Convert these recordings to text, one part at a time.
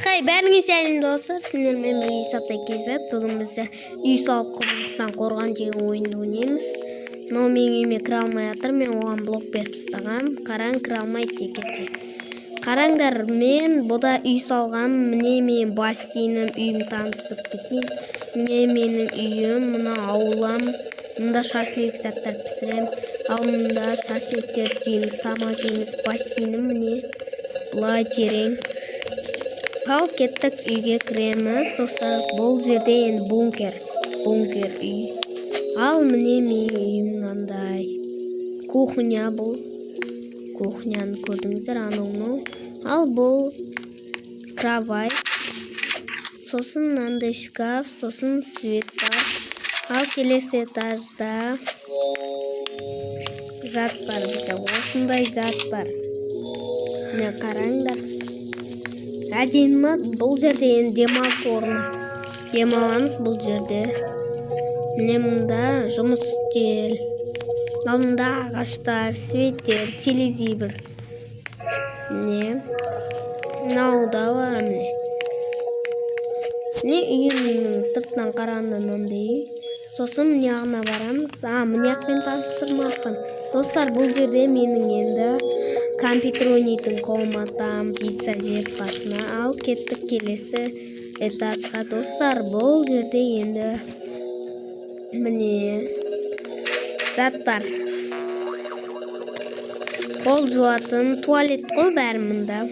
Хей, бәріңе сәлем достар, сіздермен бірге Исатай KZ. Бүгін біз үй салып құбыжықтан қорған деген ойынды ойнаймыз. Мынау менің үйіме кіре алмай жатыр, мен оған блок беріп тастағам. Қараң, кіре алмайды екен. Қараңдар, мен бұда үй салғам. Міне менің бассейнім, үйім таныстырып кетейін. Міне менің үйім, мына аулам. Мында шашлик заттар пісірем. Ал мында шашликтер жейміз, тамақ жейміз. Бассейнім міне былай терең. Ал кеттік, үйге кіреміз, достар. Бұл жерде енді бункер, бункер үй. Ал міне менің үйім мынандай. Кухня бұл. Кухняны көрдіңіздер, анау мынау. Ал бұл кровать. Сосын мынандай шкаф, сосын свет бар. Ал келесі этажда зат бар бізде. Осындай зат бар. Міне қараңдар. Әдемі. Бұл жерде енді демалыс орны. Демаламыз бұл жерде. Міне мында жұмыс үстел. Ал мында ағаштар, светтер, телевизор. Міне. Мынау да бар міне. Міне үйімнің сыртынан қарағанда мынандай үй. Сосын мына жағына барамыз. Мына жақпен таныстырмаппын. Достар, бұл жерде менің енді компьютер ойнайтын комнатам, пицца жеп қасына. Ал кеттік келесі этажға. Достар, бұл жерде енді міне зат бар. Қол жуатын туалет қой бәрі мында.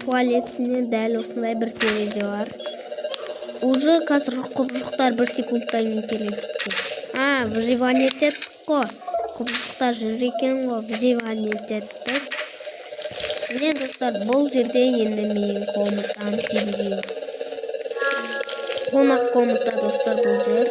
Туалетіне дәл осындай бір терезе бар. Уже қазір құбыжықтар бір секундтан кейін келеді екен. Выживание еттік қой. Құбыжықтар жүр екен ғой, выживание еттік. Міне достар, бұл жерде енді менің комнатам, телевизор. Қонақ комната достар бұл жер.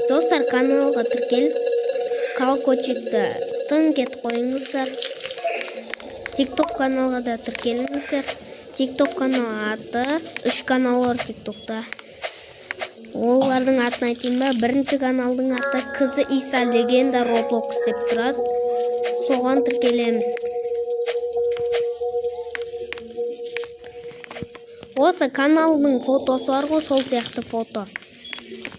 Достар, каналға тіркеліп, колокольчикті тыңқ етіп қойыңыздар. TikTok каналға да тіркеліңіздер. TikTok канал аты, 3 канал бар TikTokта. Олардың атын айтайын ба? Бірінші каналдың аты Кызы Иса Легенда Roblox деп тұрады. Соған тіркелеміз. Осы каналдың фотосы бар ғой, сол сияқты фото.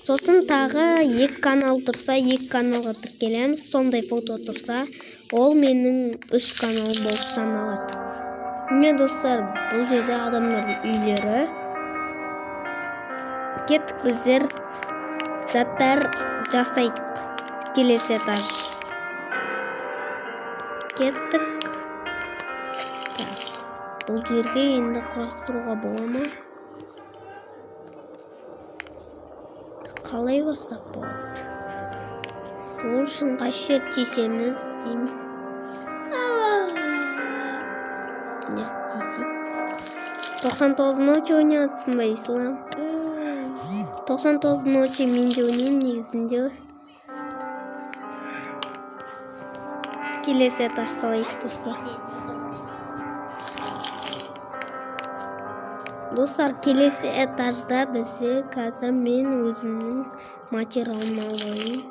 Сосын тағы 2 канал тұрса, 2 каналға тіркелеміз. Сондай фото тұрса, ол менің 3 канал болып саналады. Міне достар, бұл жерде адамдардың үйлері. Кеттік біздер заттар жасайық. Келесі этаж. Кеттік. Так, бұл жерге енді құрастыруға бола ма? Қалай барсақ болады? Ол үшін қай жер тесеміз деймін. Не тесек? 99 ночи ойнатсың ба, Ислам? 99 ночи мен де ойнаймын негізінде. Келесі этаж салайық, достар. Достар, келесі этажда бізде қазір мен өзімнің материалымды алайын.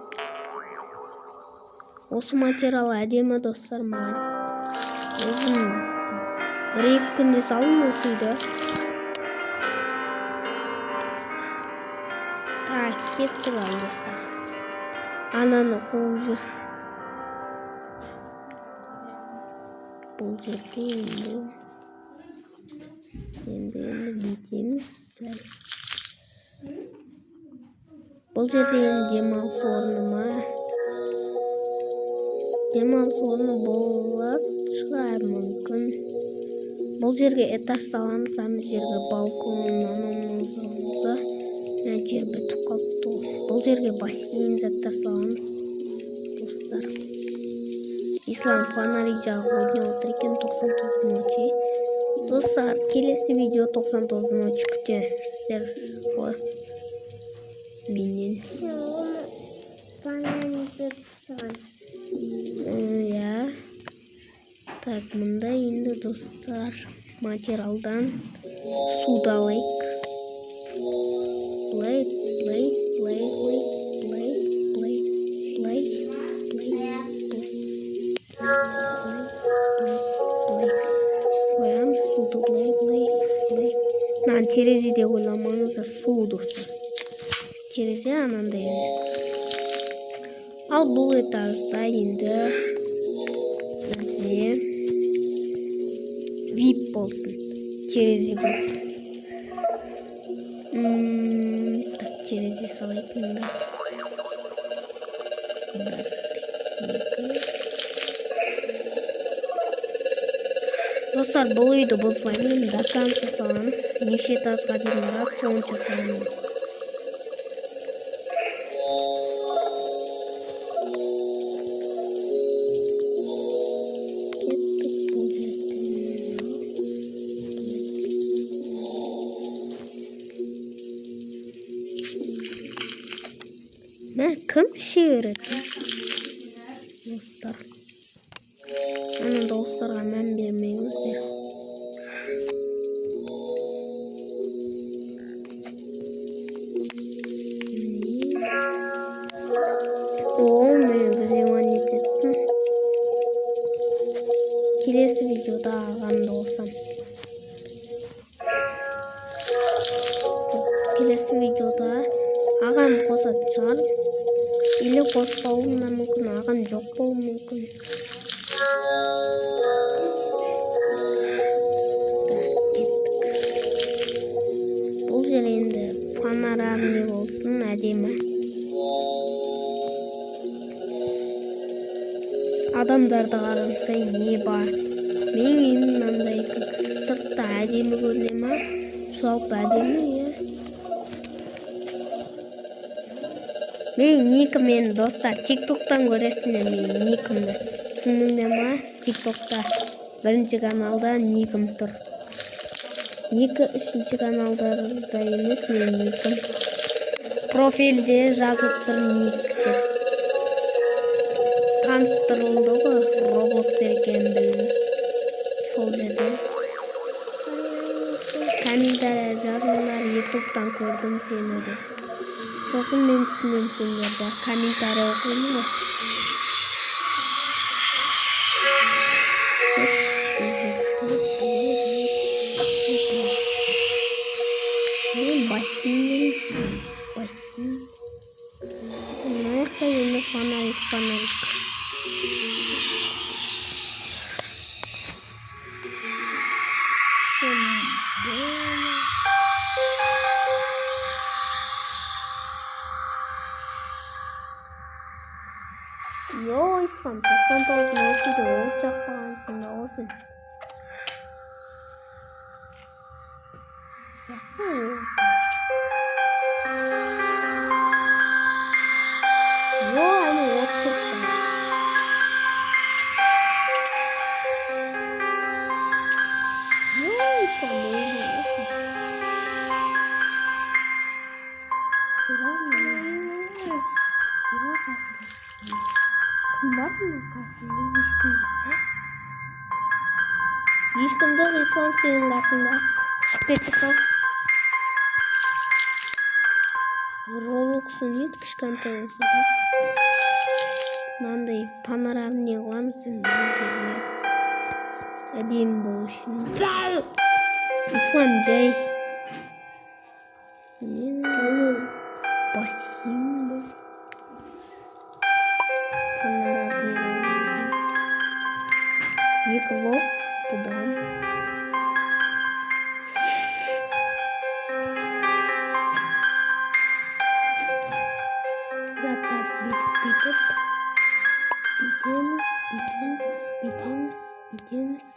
Осы материал әдемі достар маған. Өзім бір-екі күнде салдым осы үйді. Так, кеттік ал достар. Ананы қуып жүр. Бұл жерде енді бүйтеміз. Бұл жерде енді демалыс орны ма? Демалыс орны болады шығар мүмкін. Бұл жерге этаж саламыз, ана жерге балкон, анау мынау саламыз да. Мына жер бітіп қалыпты ғой. Бұл жерге бассейн заттар саламыз, достар. Ислам фонарик жағып ойнап отыр екен 99 ночи. Достар, келесі видео 99 ночи күтесіздер ғой менен. Фонарик беріп тастаған. Иә. Так, мында енді достар материалдан суды алайық. Былай, былай, былай, былай, былай, былай, былай, былай, былай, былай, былай, былай. Қоямыз. Мынаны терезе деп ойламаңыздар, су достар. Терезе анандай. Ал бұл этажда енді бізде VIP болсын. Терезе болсын. Так, терезе салайық мында. 1, 2. Достар, бұл үйді бұзбаймын, до конца саламын. Неше этажға дейін барады, сонша саламын. Кеттік бұл жерден. Мә, кім іше береді? Достар. Ана дауыстарға мән бермеңіздер. О, мен взаимодействие еттім. Келесі видеода ағамды қосам. Келесі видеода ағам қосатын шығар. Или қоспауым да мүмкін, ағам жоқ болуы мүмкін. Так, кеттік. Бұл жер енді панорамный болсын, әдемі. Адамдарды қараңса, еба. Менің үйім мынандай сыртта әдемі көріне ма? Жалпы әдемі, иә. Менің никім енді, достар, TikTok'тан көресіңдер менің никімді. Түсіндіңдер ма? TikTok'та бірінші каналда никім тұр. 2, 3 каналдарда емес менің никім. Профильде жазылып тұр ник деп. Таныстырылды ғой, Roblox екенін білдім. Сол жерде. Комментария жазыңдар, YouTube'тан көрдім сені деп. Сосын мен түсінемін сендерді. Комментарий оқимын ғой. Мен бассейн, бассейн. Мына жақта енді фонарик, фонарик. Йо, Ислам, 99 отиді, от жақпағансың да осы. Жақсы от. Йо, әне от тұрсын. Йо, Ислам, өлдің осы. Кім бар мұның қасында? Ешкім жоқ па? Ешкім жоқ, Ислам сенің қасында. Шығып кетті сол. Роблоксы не еді, кішкентай болса да. Мынандай панорамный қыламыз енді бұл жерде. Әдемі болу үшін. Ислам жай. Мен бассейн бұл. Панорамный. Екі блок бұдан. Заттар бүйтіп бүйтіп. Бүйтеміз, бүйтеміз, бүйтеміз, бүйтеміз.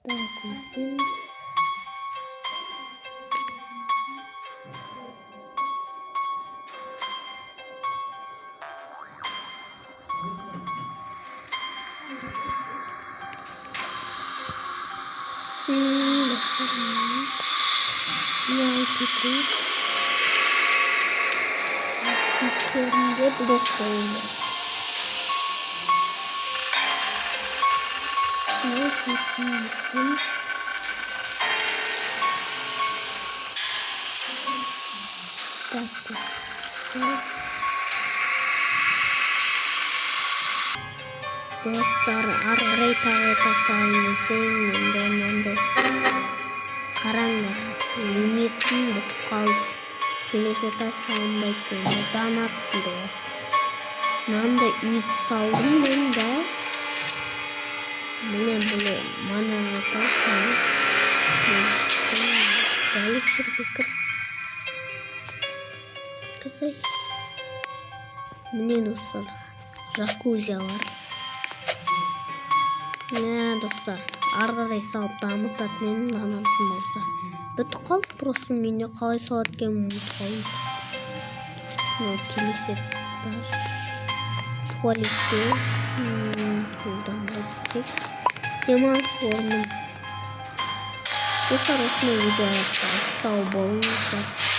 Так, өсеміз. Üzerinde blok koyuyor. Ne yapıyorsun? Достар, ары қарай тағы этаж салайын десең, енді мынандай, қараңдар, лимитім бітіп қалды. Келесі этаж салынбайды енді. Донат дейді ғой. Мынандай үй салдым мен да. Міне, бұл мана этаж. Міне, дәл осы жерге кір. Кірсей. Міне, достар, джакузи бар. Міне, достар, ары қарай салып дамытатын едім, донатым болса. Бітіп қалды просто. Менде қалай салады екенін ұмытып қалдым. Мынау келесі этаж. Туалетте одан былай істейік. Демалыс орным. Достар, осымен видео аяқталды. Сау болыңыздар.